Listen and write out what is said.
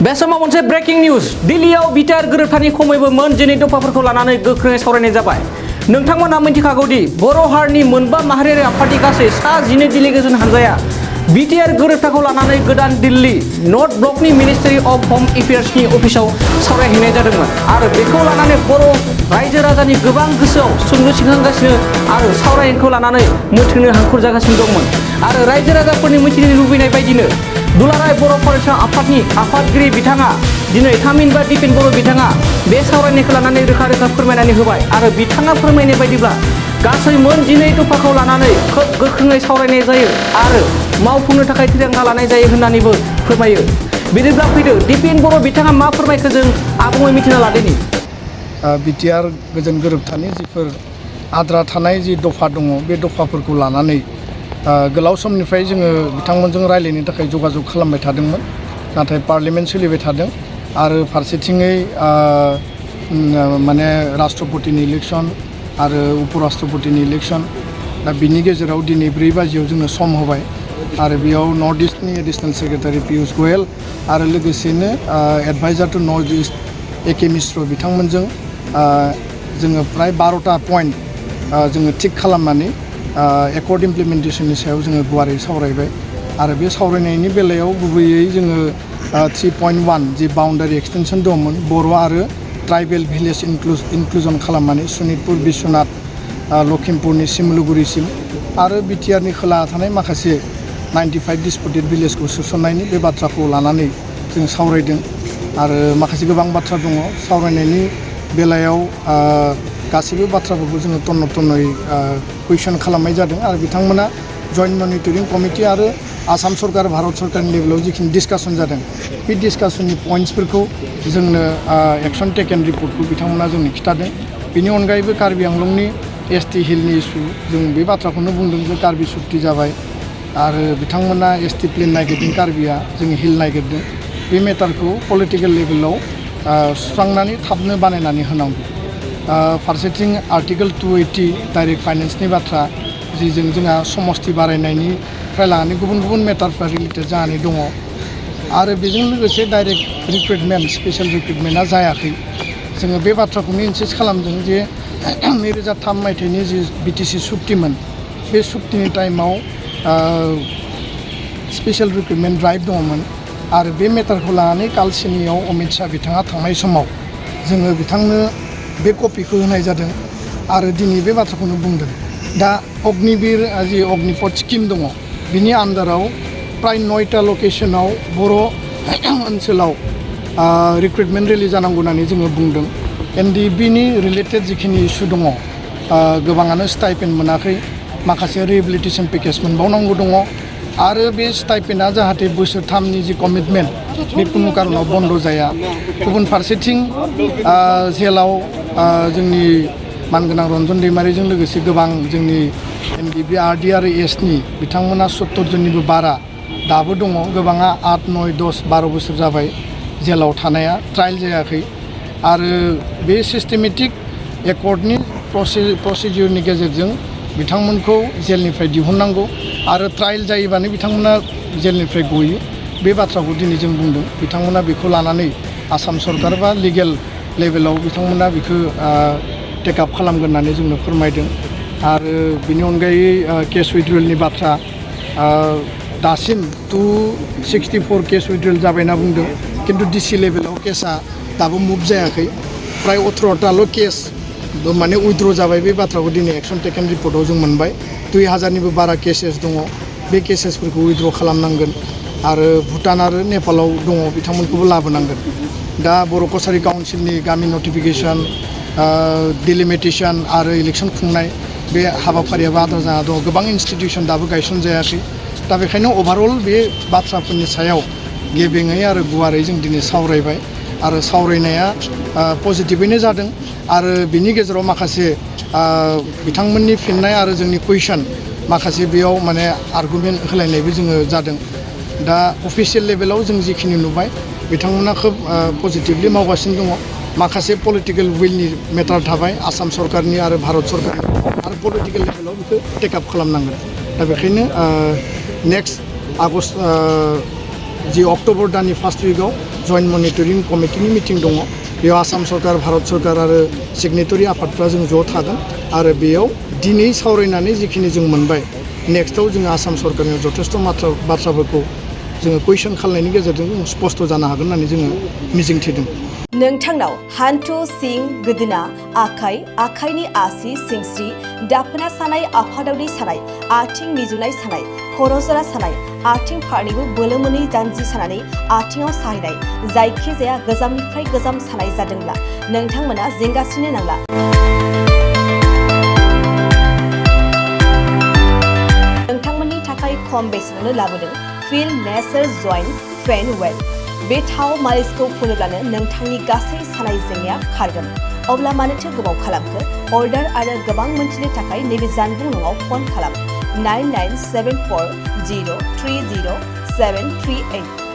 बे समाव मोनसे ब्रेकिं निउज दिल्लीयाव बिटिआर गोरोबथानि खमैबो मोन 12 दफाफोरखौ लानानै गोख्रोङै सावरायनाय जाबाय। नोंथांमोना मिथिखागौदि बर' हारिनि मोनबा माहारियारि आफादनि गासै 12 डेलिगेसन हानजाया बिटिआर गोरोबथाखौ लानानै गोदान दिल्ली नर्थ ब्लकनि मिनिस्ट्रि अफ होम एफेयार्सनि अफिसाव सावरायहैनाय जादोंमोन आरो बेखौ लानानै बर' रायजो राजानि गोबां गोसोआव सोंलु सिखांगासिनो आरो सावरायनायखौ लानानै मोथोनो हांखुर जागासिनो दंमोन आरो रायजो राजाफोरनि मिथिनो लुबैनाय बायदिनो दुलाराय बर' फरायसा आफादनि आफादगिरि बिथाङा दिनै थामहिनबा दिपेन बर' बिथाङा बे सावरायनायखौ लानानै रोखा रोखा फोरमायनानै होबाय आरो बिथाङा फोरमायनाय बायदिब्ला गासै मोन 12 दफाखौ लानानै खोब गोख्रोङै सावरायनाय जायो आरो मावफुंनो थाखाय थिरांथा लानाय जायो होननानैबो फोरमायो। बिदिब्ला फैदो दिपेन बर' बिथाङा मा फोरमायखो जों आबुङै मिथिना लादोनि। बिटिआर गोजोन गोरोबथानि जिफोर आद्रा थानाय जि दफा दङ बे दफाफोरखौ लानानै गोलाव समनिफ्राय जोङो बिथांमोनजों रायलायनो थाखाय जगाजग खालामबाय थादोंमोन नाथाय पार्लियामेन्ट सोलिबाय थादों आरो फारसेथिङै माने राष्ट्रपतिनि इलेक्सन आरो उपराष्ट्रपतिनि इलेक्सन दा बिनि गेजेराव दिनै 4 बाजियाव जोंनो सम होबाय आरो बेयाव नर्थ इस्टनि एडिशनेल सेक्रेटारि पियुष गोयल आरो लोगोसेनो एडभाइजार टु नर्थ इस्ट एके मिश्र बिथांमोनजों जोङो प्राय 12टा पइन्ट जोङो थिक खालामनानै एकर्ड इमप्लिमेन्टेसननि सायाव जोङो गुवारै सावरायबाय आरो बे सावरायनायनि बेलायाव गुबैयै जोङो 3.1 जि बाउन्डारि एक्सटेनसन दंमोन बर' आरो ट्राइबेल भिलेज इनक्लुजन खालामनानै सनितपुर बिश्वनाथ लखिमपुरनि सिमलुगुरिसिम आरो बिटिआरनि खोला थानाय माखासे 95 डिसपुटेड भिलेजखौ सोसननायनि बे बाथ्राखौ लानानै जों सावरायदों आरो माखासे गोबां बाथ्रा दङ सावरायनायनि बेलायाव गासैबो बाथ्राफोरखौ जोङो तन्न'यै कुइसन खालामनाय जादों आरो बिथांमोना जइन्ट मनिटरिं कमिटि आरो आसाम सरकार भारत सरकारनि लेभेलाव जिखिनि डिसकासन जादों बे डिसकासननि पइन्ट्सफोरखौ जोंनो एक्सन टेकेन रिपर्टखौ बिथांमोना जोंनो खिथादों। बेनि अनगायैबो कार्बि आंलंनि एसटि हिलनि इस्यु जों बे बाथ्राखौनो बुंदों जे कार्बि सुक्ति जाबाय आरो बिथांमोना एसटि प्लेन नागिरदों कार्बिया जों हिल नागिरदों बे मेटारखौ पलिटिकेल लेभेलाव सुस्रांनानै थाबनो बानायनानै होनांगौ। फारसेथिं आर्टिकेल 280 डाइरेक्ट फाइनेन्सनि बाथ्रा जिजों जोंहा समस्ति बारायनायनिफ्राय लानानै गुबुन गुबुन मेटारफ्रा रिलेटेड जानानै दङ आरो बेजों लोगोसे डाइरेक्ट रिक्रुटमेन्ट स्पेशल रिक्रुटमेन्टआ जायाखै जोङो बे बाथ्राखौनो इनसिस्ट खालामदों जे 2003 मायथाइनि जि बिटिसि सुक्तिमोन बे सुक्तिनि टाइमाव स्पेशल रिक्रुटमेन्ट ड्राइभ दङमोन आरो बे मेटारखौ लानानै कालसिनियाव अमित शाह बिथाङा थांनाय समाव जोङो बिथांनो बे कपिखौ होनाय जादों आरो दिनै बे बाथ्राखौनो बुंदों। दा अग्निवीर जि अग्निपथ स्किम दङ बिनि आन्दाराव प्राय 9टा लकेसनाव बर' ओनसोलाव रिक्रुटमेन्ट रेलि जानांगौ होननानै जोङो बुंदों। एनडिबिनि रिलेटेड जिखिनि इस्यु दङ गोबाङानो स्टाइपेन्ड मोनाखै माखासे रिहेबिलिटेसन पेकेज मोनबावनांगौ दङ आरो बे स्टाइपेन्डआ जाहाथे बोसोरथामनि जि कमिटमेन्ट बे कुनु कारनाव बन्द जाया। गुबुन फारसेथिं जेलाव जोंनि मानगोनां रन्जन दैमारिजों लोगोसे गोबां जोंनि एनडिबि आरडि आरो एसनि बिथांमोना 70 जननिबो बारा दाबो दङ गोबाङा 8, 9, 10, 12 बोसोर जाबाय जेलाव थानाया ट्रायल जायाखै आरो बे सिस्टेमेटिक एकर्डनि प्रसिडिउरनि गेजेरजों बिथांमोनखौ जेलनिफ्राय दिहुननांगौ आरो ट्रायल जायोबानो बिथांमोना जेलनिफ्राय गयो बे बाथ्राखौ दिनै जों बुंदों। बिथांमोना बेखौ लानानै आसाम सरकार बा लिगेल लेभेलाव बिथांमोना बेखौ टेकआप खालामगोन होननानै जोंनो फोरमायदों आरो बेनि अनगायै केस उइथड्रयेलनि बाथ्रा दासिम 264 केस उइथड्रयेल जाबाय होनना बुंदों खिन्थु डिसि लेभेलाव केसा दाबो मुभ जायाखै प्राय 18टाल' केस माने उइथड्र जाबाय बे बाथ्राखौ दिनै एक्सन टेकेन रिपर्टआव जों मोनबाय। 2000निबो बारा केसेस दङ बे केसेसफोरखौ उइथड्र खालामनांगोन आरो भुटान आरो नेपालाव दङ बिथांमोनखौबो लाबोनांगोन। दा बर' कसारि काउन्सिलनि गामि नटिफिकेसन डिलिमिटेसन आरो इलेक्सन खुंनाय बे हाबाफारियाबो आद्रा जाना दङ गोबां इनस्टिटिउसन दाबो गायसनजायाखै दा बेखायनो अभारअल बे बाथ्राफोरनि सायाव गेबेङै आरो गुवारै जों दिनै सावरायबाय आरो सावरायनाया पजिटिभैनो जादों आरो बिनि गेजेराव माखासे बिथांमोननि फिननाय आरो जोंनि कुइसन माखासे बेयाव माने आर्गुमेन्ट होलायनायबो जोङो जादों। दा अफिसियेल लेभेलाव जों जिखिनि नुबाय बिथांमोना खोब पजिटिभलि मावगासिनो दङ। माखासे पलिटिकेल उइलनि मेटार थाबाय आसाम सरकारनि आरो भारत सरकारनि आरो पलिटिकेल लेभेलाव बेखौ टेकआप खालामनांगोन। दा बेखायनो नेक्स्ट आगस्ट जि अक्ट'बर दाननि फार्स्ट उइकआव जइन्ट मनिटरिं कमिटिनि मिटिं दङ बेयाव आसाम सरकार भारत सरकार आरो सिगनेटरि आफादफ्रा जों ज' थागोन आरो बेयाव दिनै सावरायनानै जिखिनि जों मोनबाय नेक्स्टआव जोङो आसाम सरकारनियाव जथेस्थ' बाथ्राफोरखौ जोङो कुइसन खालामनायनि गेजेरजों जों स्पष्ट जानो हागोन होननानै जोङो मिजिंथिदों नोंथांनाव हान्थु सिं गोदोना आखाइनि आसि सिंस्रि दाफोना सानाय आफादावरि सानाय आथिं मिजुनाय सानाय खर' जरा सानाय आथिं फारनैबो बोलो मोनै जानजि सानानै आथिङाव साहैनाय जायखिजाया गोजामनिफ्राय गोजाम सानाय जादोंब्ला नोंथांमोना जिंगासिनो नांला नोंथांमोननि थाखाय खम बेसेनावनो लाबोदों फिल नेचार जइन्ट पेन वेल बे थाव मालिसखौ फुनोब्लानो नोंथांनि गासै सानाय जेंनाया खारगोन अब्ला मानोथो गोबाव खालामखो अर्डार आरो गोबां मोनथिनो थाखाय नैबे जानबुं नङाव फन खालाम 9974030738